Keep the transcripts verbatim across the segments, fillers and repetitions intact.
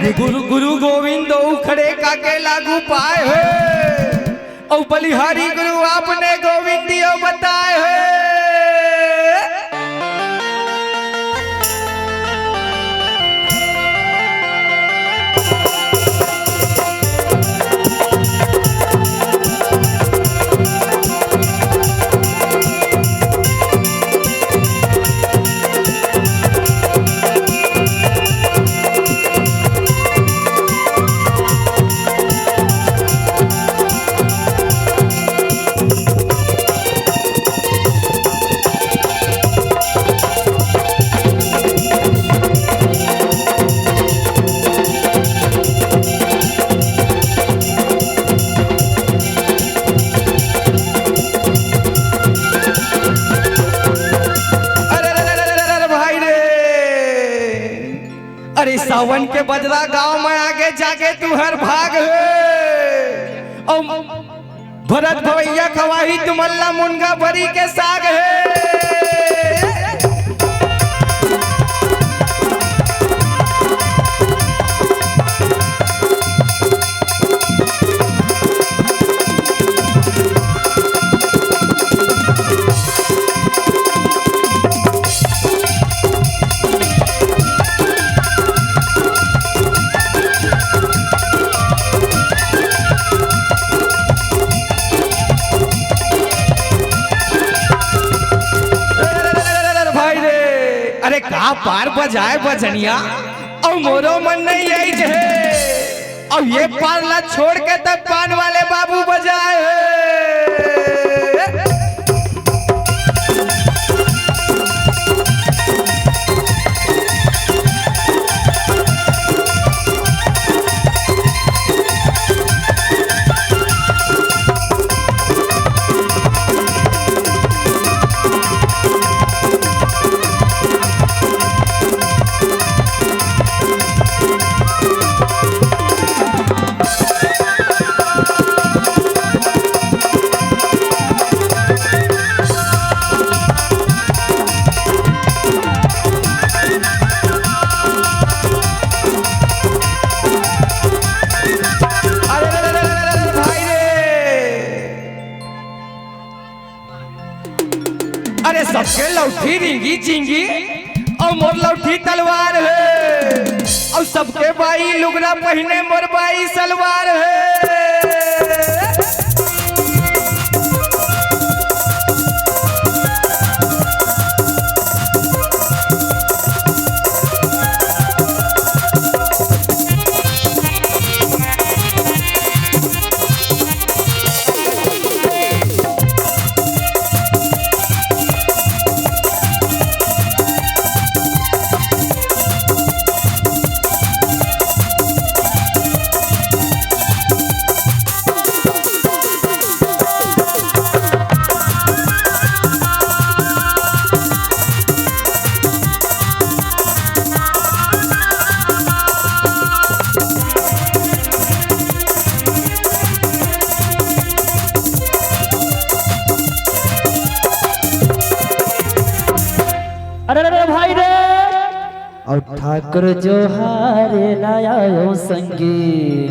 गुरु, गुरु गोविंद उखड़े काके लागू पाए हे, अउ बलिहारी गुरु आपने गोविंद दियो बताए हे। अरे, अरे, अरे, अरे, अरे, भाई रे, अरे, सावन के बदला गांव में आगे जाके तुहर भाग हे। अउ भरत भवैया खवाही तुमन ला मुनगा बरी के साग हे। अरे भाई रे, अरे का पार बजाए बजनिया, अउ मोरो मन नहीं आई जे। अउ ये पार ला छोड़ के तब पान वाले बाबू बजाए हे। अरे, अरे, अरे, अरे, अरे, भाई रे। अरे, सबके लौठी रिंगी चिंगी, अउ मोर लौठी तलवार हे। अउ सबके बाई लुगरा पहिने, मोर बाई सलवार हे। अरे, अरे, भाई रे। अउ ठाकुर जोहारे लायो संगी,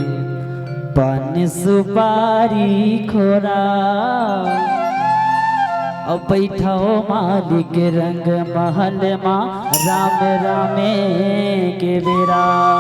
पान सुपारी खोरा। अउ बैठो मालिक रंग महल मा, राम रामे के बेरा।